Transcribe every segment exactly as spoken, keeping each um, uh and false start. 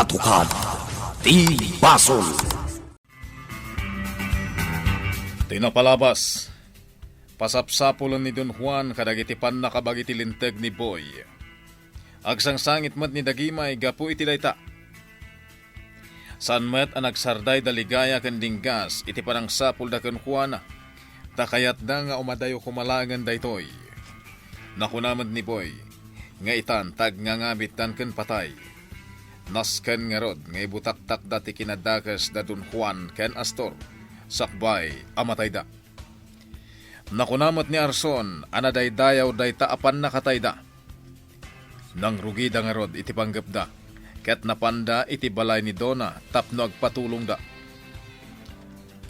Katukad ti basol. Ti napalabas, pasapsapulen ni Don Juan kadagiti pannakabagi ti linteg ni Boy. Agsangsangit met ni Dagimay gapu iti dayta. Saan met a nagsardayda ligaya ken dinggas iti panangsapulda kenkuana, ta kayatda nga umadayo koma laengen daytoy. Nakuna met ni Boy nga itan ta agngangabitdan ken patay. Nasken ngarud nga ibutaktakda ti kinadakes da Don Juan ken Astor, sakbay a matayda. Nakuna met ni Arson a nadaydayaw dayta a pannakatayda. Nangrugida ngarud iti panggepda, ket napanda iti balay ni Dona tapno agpatulongda.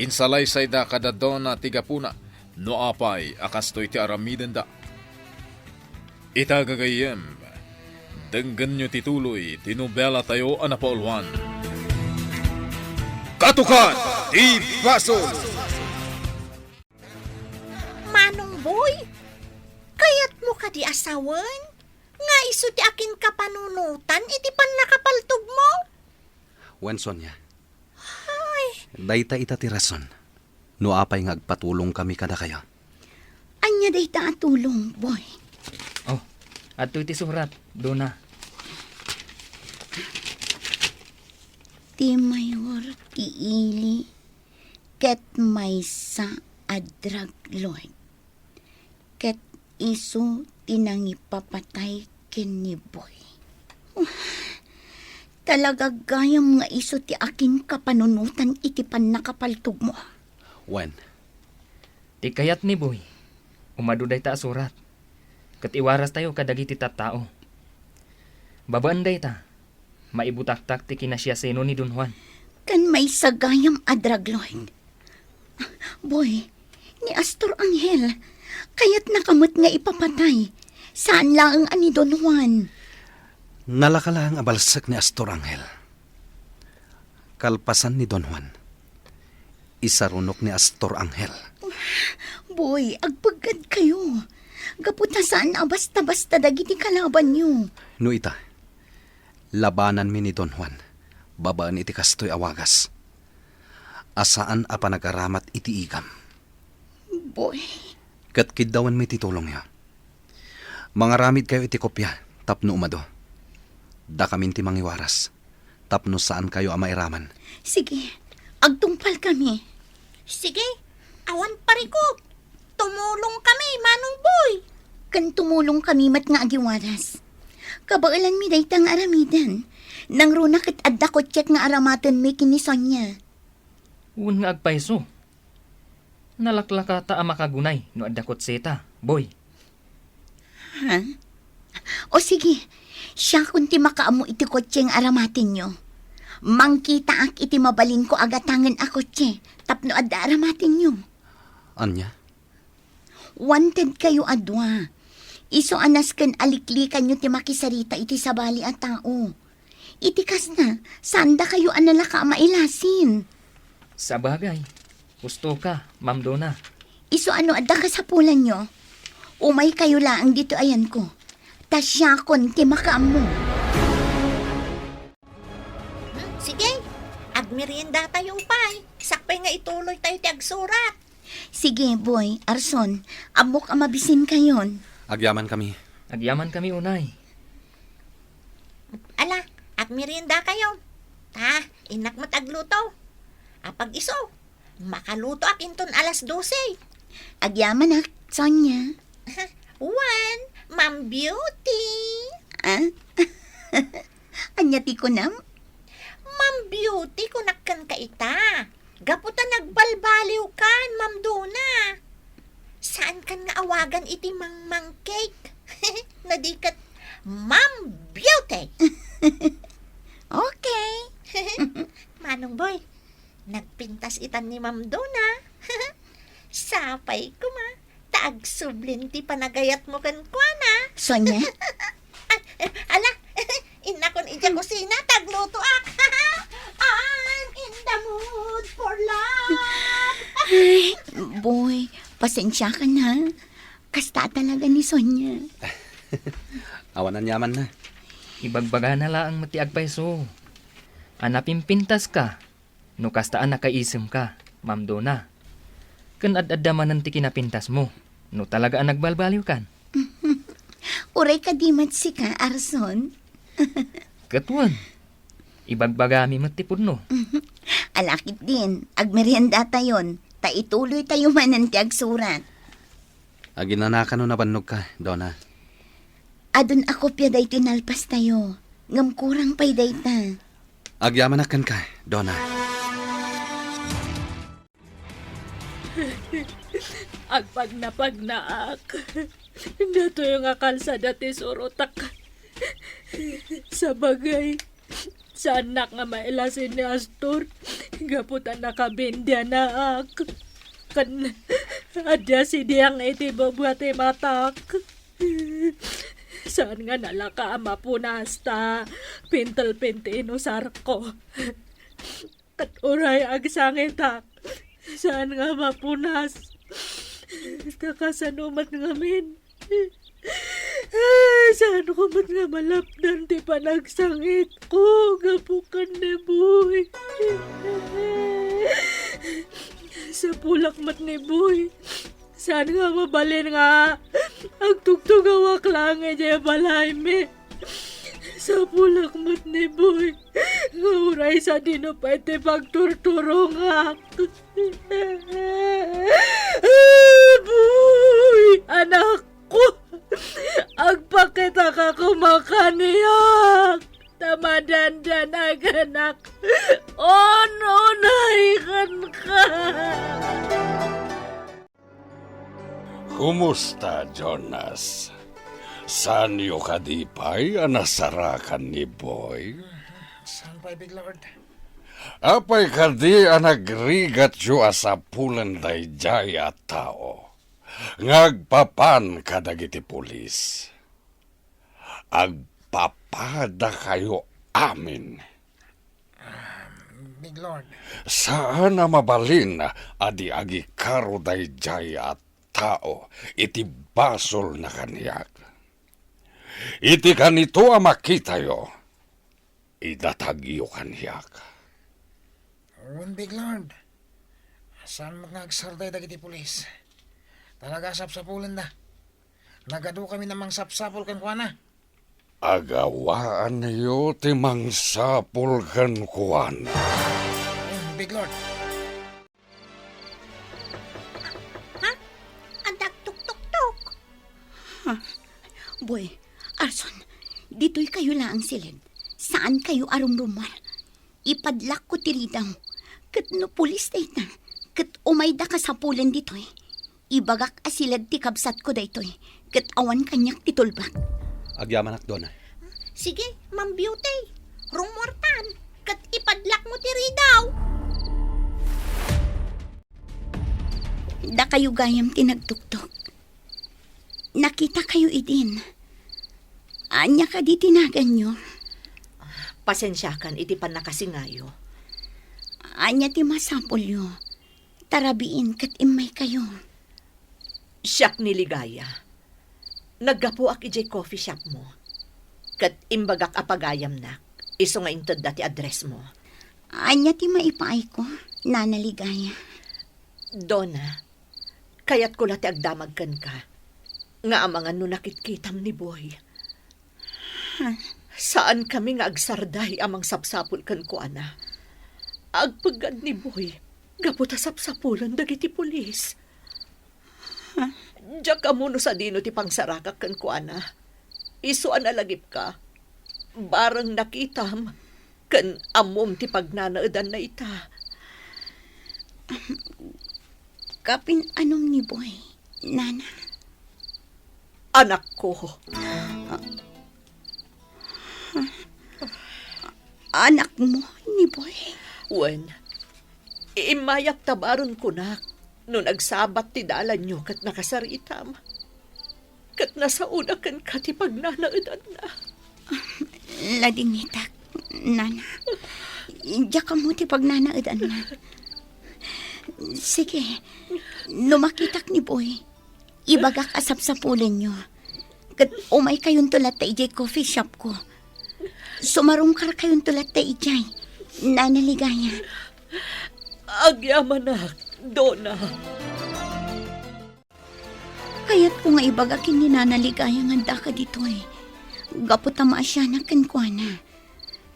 Insalaysayda kada Dona ti gapuna no apay a kastoy ti aramidenda. Ita gagayyem, denggenyo ti tuloy ti nobelatayo a napauluan. Katukad ti basol! Manong Boy, kayatmo kadi a sawen nga isu ti akinkapanunotan iti pannakapaltogmo? Wen, Sonia. Ay. Dayta ita ti rason no apay nga agpatulongkami kadakayo. Ania dayta a tulong, Boy? Oh, adtoy ti surat, Dona. Ti mayor ti ili ket maysa a drug lord. Ket isu ti nangipapatay ken ni Boy. Talaga gayam nga isu ti akinkapanunotan iti pannakapaltogmo. Wen. Ti kayat ni Boy, umadu dayta a surat, ket iwarastayo kadagiti tattao. Babaen dayta, maibutaktak ti kinasiasino ni Don Juan. Ken maysa gayam a drug lord. Boy, ni Astor Angel, kayatnaka met nga ipapatay. Saan laeng a ni Don Juan. Nalaka laeng a balsek ni Astor Angel. Kalpasan ni Don Juan, isarunok ni Astor Angel. Boy, agpeggadkayo. Gapu ta saan a basta-basta dagiti kalabanyo. No ita, labananmi ni Don Juan babaen iti kastoy a wagas a saan a panagaramat iti igam. Boy. Ket kiddawanmi ti tulongyo. Mangaramidkayo iti kopia tapno umadu. Dakamin ti mangiwaras tapno saankayo a mairaman. Sige, agtungpalkami. Sige, awan parikop. Tumulongkami, Manong Boy. Ken tumulongkami met nga agiwaras. Kabaelanmi dayta nga aramiden. Nangruna ket adda kotsiek nga aramatenmi ken ni Sonia. Wen nga agpayso. Nalaklakata a makagunay no adda kotseta, Boy. Ha? O sige, siakon ti makaammo iti kotse nga aramatenyo. Mangkitaak iti mabalinko a gatangen a kotse tapno adda aramatenyo. Ania? Wantedkayo a dua. Isu a nasken a liklikanyo ti makisarita iti sabali a tao. Iti kasta, saandakayo a nalaka a mailasin. Sabagay, husto ka, Ma'am Dona. Isu a no adda kasapulanyo, umaykayo laeng ditoy ayanko. Ta siakon ti makaammo. Hmm, sige, agmeriendatayo pay. Sakbay nga ituloytayo ti agsurat. Sige, Boy, Arson, ammok a mabisinkayon. Agyamankami. Agyamankami unay. Ala, agmeriendakayo. Ta, innak met agluto. Apag-isu, makalutoak inton alas dose. Agyamanak, Sonia. Wen, Ma'am Beauty. Ah? Ania ti kunam? Ma'am Beauty, kunak kenka ita. Gapu ta nagbalbaliwkan, Ma'am Dona. Saankan nga awagan iti mangmang cake. No di ket Ma'am Beauty. Okay. Manong Boy, nagpintas itan ni Ma'am Dona. Sapay koma, ta agsublin ti panagayatmo kenkuana. Sonia? Ala, innakon idiay kusina, ta aglutoak. I'm in the mood for love. Ay, Boy, pasensiakan ha. Kasta talaga ni Sonia. Awan aniamanna. Ibagbagana laeng met ti agpayso. a napimpintaska, no kasta a nakaisemka, Ma'am Dona. Ken ad-adda manen ti kinapintasmo, no talaga a nagbalbaliwkan. Uray kadi met sika, Arson. Ket wen, ibagbagami met ti pudno. Ala ketdin, agmeriendatayon, ta ituloytayo manen ti agsurat. Aginanakan no nabannogka, Dona? Adun a kopia daytoy nalpastayo, ngem kurang pay dayta. Agyamanak kenka, Dona. Agpagnapagnaak. Datoy nga kalsada ti surotak. Sabagay, saannak nga mailasin ni Astor gapu ta nakabendianaak. Ken adda sidiang iti bebua ti matak. Saan nga nalaka a mapunas ta pintelpin ti inusarko. Ket uray agsangitak, saan nga mapunas. Ta kasano met ngamin? Ay, saanko met nga malapdan ti panagsangitko gapu ken ni Boy? Sapulak met ni Boy. Saan nga mabalin nga agtugtugawak laeng idiay balaymi? Sapulak met ni Boy nga uray sadino pay ti pagturturongak. Boy, anakko, agpakitaka koma kaniak. Ta madandanaganak. Ununay kenka. Kumusta, Jonas? Saanyo kadi pay a nasarakan ni Boy? Saan pay, Big Lord? Apay kadi a nagrigatyo a sapulen daydiay a tao nga agpapan kadagiti pulis? Agpapadakayo amin. Ah, Big Lord. Saan a mabalin a di agikaro daydiay a tao iti basolna kaniak. Iti kanito a makitayo, idatagyo kaniak. Wen, Big Lord. Saan met nga agsarday dagiti pulis? Talaga a sapsapulenda. Nagadu kami a mangsapsapul kenkuana. Agawaanyo ti mangsapul kenkuana. Wen, Big Lord. Ha? Adda agtuktuktok. Ha? Boy, Arson, ditoy kayo laeng siled. Saan kayo a rumrummuar. Ipadlakko ti ridaw. Ket no pulis dayta, ket umayda kasapulen ditoy. Ibagak a siled ti kabsatko daytoy, ket awan kaniak ti tulbak. Agyamanak, Dona. Sige, Ma'am Beauty. Rummuartan, ket ipadlakmo ti ridaw. Dakayo gayam ti nagtuktok. Nakitakayo idin. Ania kadi ti naganyo? Pasensiakan iti pannakasingayo. Ania ti masapulyo? Ta rabiin ket immaykayo. Siak ni Ligaya. Naggapuak idiay coffee shopmo. Ket imbagak a pagayamnak, isu nga intedda ti addressmo. Ania ti maipaayko, Nana Ligaya? Dona, kayatko la ti agdamag kenka, nga amangan no nakitkitam ni Boy. Saankami nga agsarday a mangsapsapul kenkuana. Agpeggad ni Boy, gapu ta sapsapulen dagiti pulis. Diak ammo no sadino ti pangsarakak kenkuana. Isu a nalagipka. Bareng nakitam, ken ammom ti pagnanaedanna ita. Kapin-anom ni Boy, Nana? Anakko. Anakmo ni Boy? Wen, immayak ta bareng kunak no nagsabat ti dalanyo ket nakasaritam. Ket nasaoda kenka ti pagnanaedanna. Ladingitak, Nana. Diak ammo ti pagnanaedanna. Sige, no makitak ni Boy, ibagak a sapsapulenyo. Ket umaykayonto latta idiay coffee shopko. Sumarungkarkayonto latta idiay. Nana Ligaya. Agyamanak, Dona. Kayatko nga ibaga ken ni Nana Ligaya nga addaka ditoy. Gapu ta maasianak kenkuana.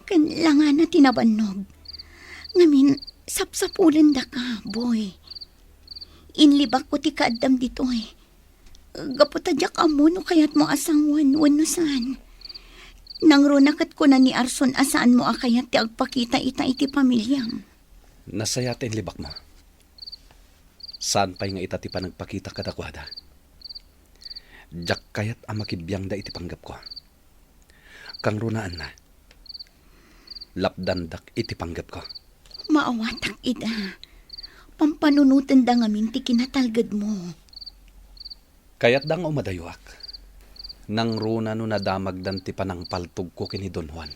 Ken langana ti nabannog. Ngamin, sapsapulendaka, Boy. Inlibakko ti kaaddam ditoy. Gapu ta diak ammo no kayatmo a sangoen wenno saan. Nangruna ket kuna ni Arson a saanmo a kayat ti agpakita ita iti pamiliam. Nasayaat ti inlibakmo. Saan pay nga ita ti panagpakita kadakuada. Diak kayat a makibiangda iti panggepko. Kangrunaanna, lapdandak iti panggepko. Maawatak ida. Pampanunotenda ngamin ti kinatalgedmo. Kayatda nga umadayoak. Nangruna no nadamagdan ti panangpaltogko ken ni Don Juan.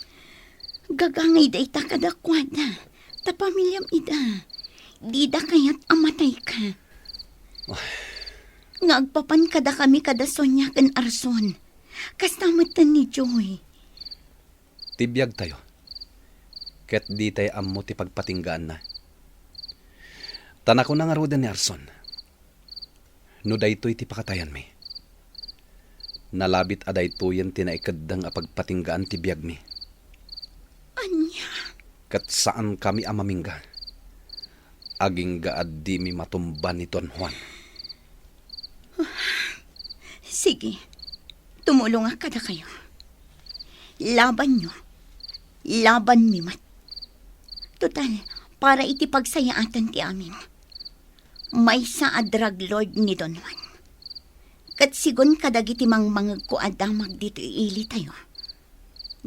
Gagangay dayta kadakuada. Ta pamiliam ida. Dida kayat a matayka. Ay. Nga agpapan kadakami kada Sonia ken Arson. Kasta metten ni Joy. Ti biagtayo, ket ditay ammo ti pagpatinggaanna. Ta nakuna ngaruden ni Arson, no daytoy ti pakatayanmi, nalabit a daytoyen ti naikeddeng a pagpatinggaan ti biagmi. Ania? Ket saankami a mamingga. Agingga a dimi matumba ni Don Juan. Sige, tumulongak kadakayo. Labanyo, labanmi met. Total, para iti pagsayaatan ti amin. Maysa a drug lord ni Don Juan. Ket sigun kadagiti mangmangegko a damag ditoy ilitayo,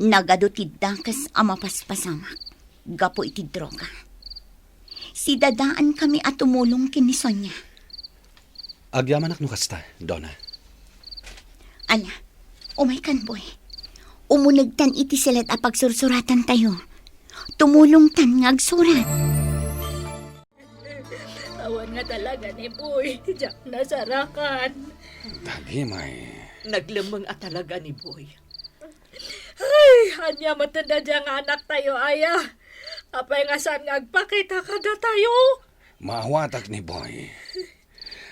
nagadu ti dakes a mapaspasamak gapu iti droga. Sidadaankami a tumulong ken ni Sonia. Agyamanak no kasta, Dona. Ala, umaykan, Boy. Umunegtan iti siled a pagsursuratantayo. Tumulongtan nga agsurat. Awan nga talaga ni Boy, diak nasarakan. Dagimay. Naglemmeng a talaga ni Boy. Ay, ania met daydiay nga anaktayo, aya? Apay nga saan nga agpakita kadatayo? Maawatak ni Boy.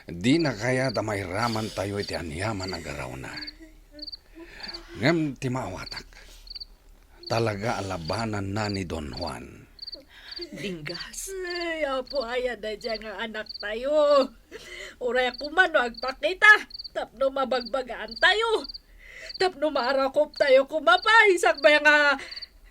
Dina kayat a mairamantayo iti aniaman a garawna. Ngem ti maawatak, talaga a labananna ni Don Juan. Dinggas. Ay, Apo, aya daydiay nga anaktayo. Uray koma no agpakita, tapno mabagbagaantayo. Tapno maarakuptayo koma pay, sakbay nga,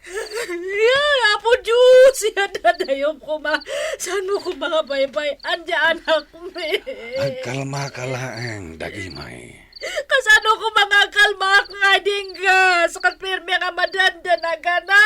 ay, Apo Dios, yadadayom koma. Saanmo koma nga baybay-an daydiay anakmi? Agkalmaka laeng, Dagimay. Kasano koma nga agkalmaak nga Dinggas? Ket pirmi nga madandanagana.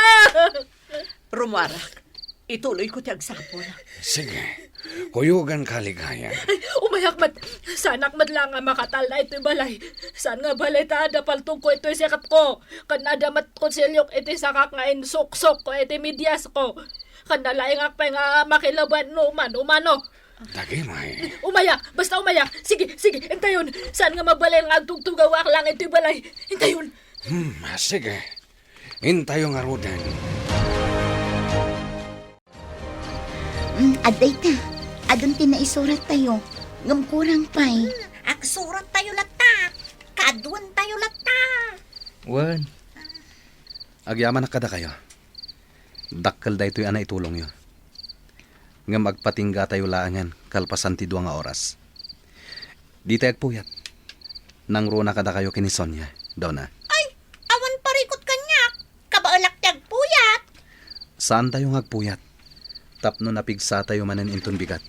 Rumuarak. Ituloyko ti agsapul. Sige. Kuyoganka, Ligaya. Ay, umayak met. Saanak met laeng a makatalna itoy balay. Saan nga balay ta adda paltogko itoy siketko. Ken adda met kutsiliok iti sakak nga insuksokko iti mediasko. Ken nalaingak pay nga makilaban no umano-umano. Dagimay. Umayak! Basta umayak! Sige, sige, intayon! Saan nga mabalin nga agtugtugawak laeng itoy balay? Intayon! Hmm, sige. Intayo ngaruden. Mm, adda ita. Adun ti naisurattayo. Ngem kurang pay. Hmm, agsurattayo latta. Kaaduantayo latta. Wen. Agyamanak kadakayo. Dakkel daytoy a naitulongyo. Ngem agpatinggatayo laengen kalpasan ti dua nga oras. Ditay agpuyat. Nangruna kadakayo ken ni Sonia, Dona. Ay, awan parikut kaniak. Kabaelak ti agpuyat. Saantayo nga agpuyat. Tapno napigsatayo manen inton bigat.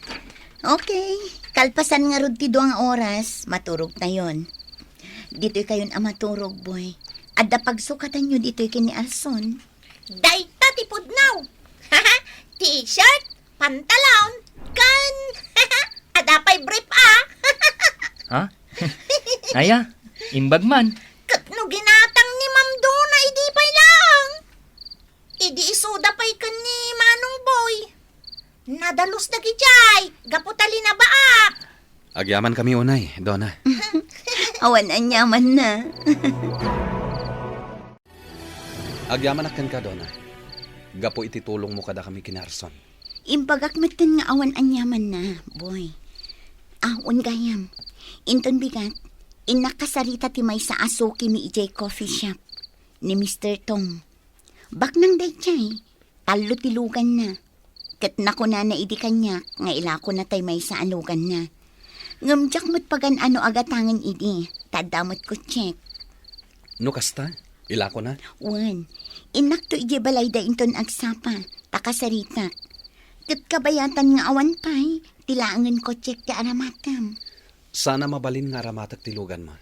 Okay. Kalpasan ngarud ti dua nga oras, maturogtayon. Ditoy kayon a maturog, boy. Adda pagsukatanyo ditoy ken ni Arson. Dayta ti pudno. T-shirt, pantalon, ken adda pay brief, a. Ha? Aya, imbag man. Ket no ginatang ni Ma'am Dona idi pay laeng. Idi isuda pay ken ni Manong Boy. Nadalus dagidiay, gapu ta linabaak. Agyamankami unay, Dona. Awan aniamanna. Agyamanak kenka, Dona. gapu iti tulongmo kadakami ken ni Arson. Imbagak metten nga awan aniamanna, Boy. Ah, wen gayam. Inton bigat, innak kasarita ti maysa a sukimi idiay coffee shop ni Mister Tom. Baknang daydiay, tallo ti luganna. Ket nakunana idi kaniak nga ilakona tay maysa a luganna. Ngem diak met pagan-ano a gatangen idi, ta adda met kotsek. No kasta, ilakona? Wen, innakto idiay balayda inton agsapa, ta kasaritak. Ket kabayatan nga awan pay, ti laengen kotsek ti aramatem. Sana mabalin nga aramatek ti luganmo.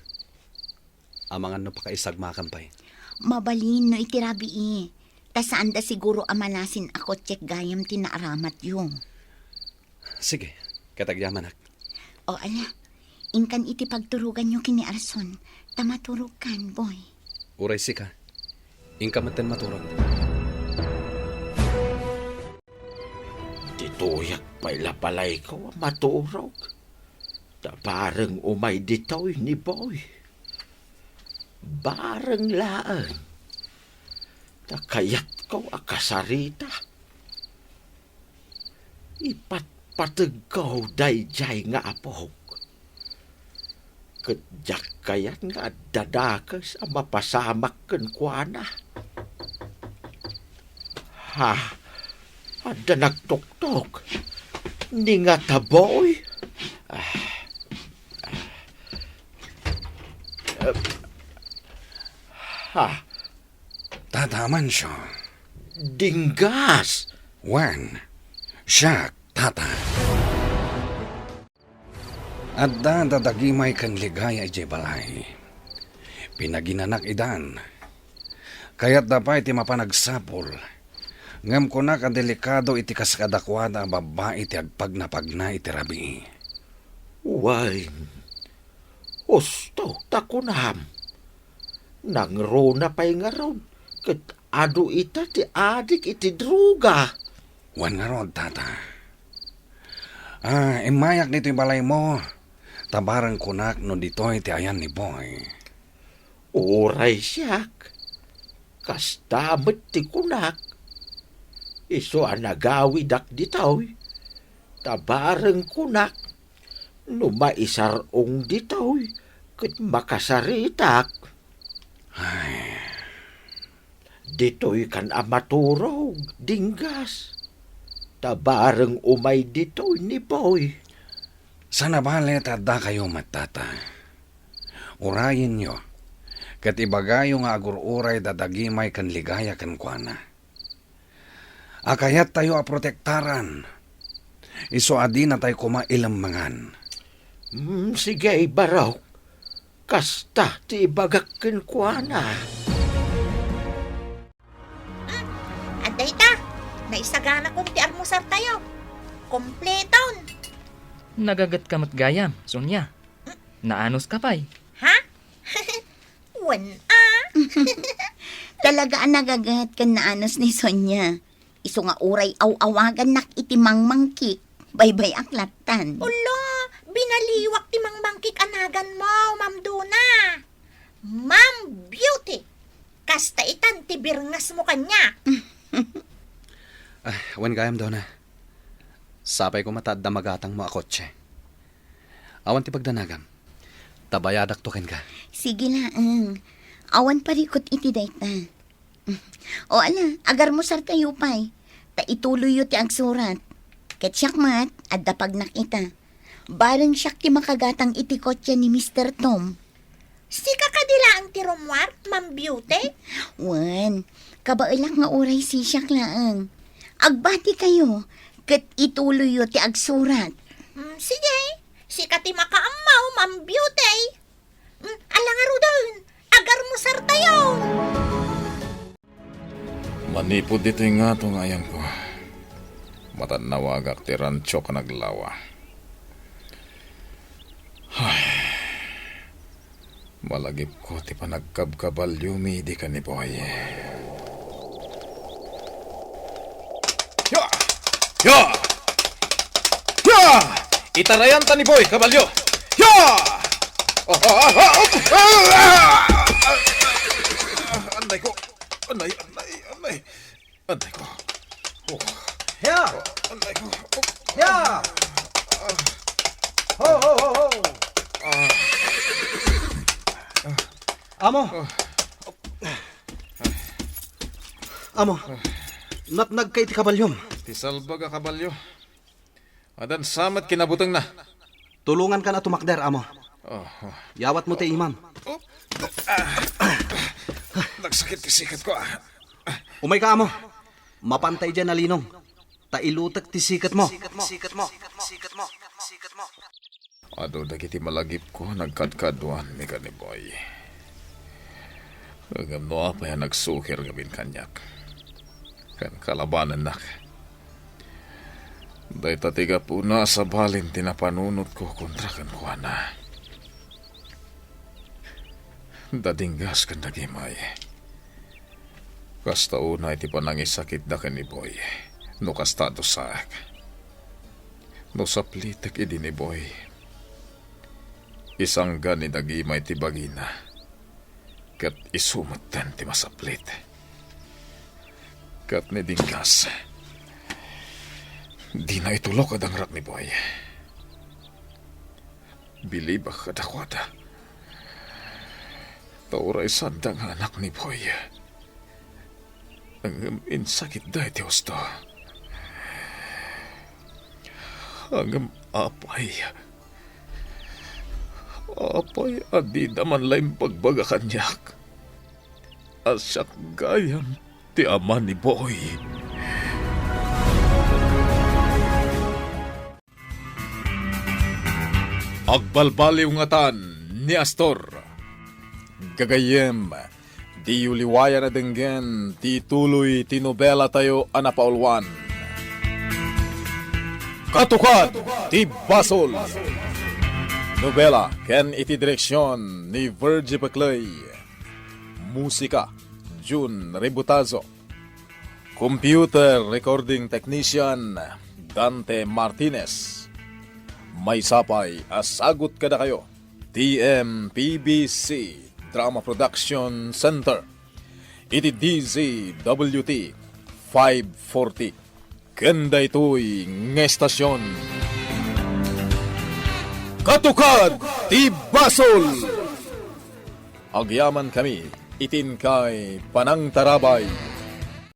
Amangan no pakaisagmakan pay. Mabalin no iti rabii, ta saanda siguro a malasin a kotsek gayam ti naaramatyo. Sige, ket agyamanak. O ala, inkan iti pagturoganyo ken ni Arson, ta maturogkan, Boy. Uray sika, inka metten maturog. Ditoyak pay la balayko a maturog. Ta bareng umay ditoy ni Boy. Bareng laeng. Ta kayatko a kasarita. Ipatpategko daydiay nga apok. Ket diak kayat nga adda dakes a mapasamak kenkuana. Ha? Adda nagtuktok. Ni ngata, Boy? Ah, ah, ha? Tata Amancio. Dinggas! Wen, siak, Tata. Adda dadagimay ken Ligaya idiay balay. Pinaginanak idan. Kayatda pay ti mapan agsapul. Ngem kunak a delikado iti kas kadakuada a babbai ti agpagnapagna iti rabii. Wen, husto ta kunam. Nangruna pay ngarud ket adu ita ti adik iti droga. Wen ngarud, Tata. Ah, immayak ditoy balaymo, ta bareng kunak no ditoy ti ayan ni Boy. Uray siak, kasta met ti kunak. Isu a nagawidak ditoy, ta bareng kunak, no maisar-ong ditoy, ket makasaritak. Ay. Ditoykan a maturog, Dinggas. Ta bareng umay ditoy ni Boy. Saan a bale ta addakayo met, Tata. Urayenyo, ket ibagayo nga agur-uray dadagimay ken Ligaya kenkuana. A kayattayo a protektaran. Isu a dinatay koma ilemmengan. Mm, sige, Barok. Kasta ti ibagak kenkuana. Hmm, adda ita, naisaganakon ti almusartayo. Kompleton. Nagagetka met gayam, Sonia. Naanos ka pay? Ha? Wen a. Talaga a nagaget ken naanos ni Sonia. Isu nga uray aw-awagannak iti mangmangkik, baybay-ak lattan. Ulo, binaliwak ti mangmangkik a naganmo, Ma'am Dona. Ma'am Beauty, kasta itan ti birngasmo kaniak. Ah, wen gayam, Dona. Sapay koma ta adda magatangmo a kotse. Awan ti pagdanagam. Ta bayadakto kenka. Sige laeng. Awan parikut iti dayta. O ala, agarmusartayo pay. Ta ituloyyo ti agsurat. Ket siak met, adda pagnak ita. Bareng siak ti makagatang iti kotse ni Mister Tom. Sika kadi laeng ti rummuar, Ma'am Beauty? Wen, kabaelak nga uray sisiak laeng. Agbatikayo, ket ituloyyo ti agsurat. Mm, sige, sika ti makaammo, Ma'am Beauty. Mm, ala ngaruden, agarmusartayo. Manipud ditoy ngato nga ayanko, matannawagak ti rancho a naglawa. Ay, malagipko ti panagkabkabaliomi idi ken ni Boy. Ya! Ya! Ya! Itarayanta ni Boy, kabalio! Ya! Ah, ah, ah, ah, ah, ah! Anday ko! Anday, anday, anday! Anday ko! Ya! Ho, ho, ho, ho! Amo! Amo, natnagka iti kabalyom. Ti salbag a kabalyo. Adan sa met kinabutengna. Tulongankan a tumakder, amo. Oh, oh. Yawatmo ti imam. Oh. Ah. Nagsakit ti sikatko, ah. Umayka, amo. Mapanta idiay nalinong. Ta ilutek ti sikatmo. Adu dagiti malagipko a nagkadkaduan ni Kaniboy. Ngem no apay a nagsukir ngamin kaniak ken kalabanennak, dayta ti gapuna a sabalin ti napanunotko kontra kenkuana. Dadinggas ken dagimay. Kasta unay ti panangisakitda ken ni Boy, no kasta dusaek. No saplitek idi ni Boy, isangga ni dagimay ti bagina, ket isu metten ti masaplit. Ket ni Dinggas, dina itulok a dangrak ni Boy. Bilibak kadakuada. Ta uray sanda nga anak ni Boy. Ngem insakitda iti husto. Ngem apay, apay a dida man la imbagbaga kaniak a siak gayam ti ama ni Boy? Agbalbaliw ngatan ni Astor. Gagayyem, diyo liwayan a denggen ti tuloy ti nobelatayo a napauluan, Katukad ti Basol. Nobela ken iti direksion ni Virgie Peclay. Musika, Jun Rebutazo. Computer recording technician, Dante Martinez. Maysa pay a sagut kadakayo ti M P B C Drama Production Center iti D Z W T five forty. Ken daytoy nga estasion, Katukad ti Basol! Agyamankami iti inkay panangtarabay.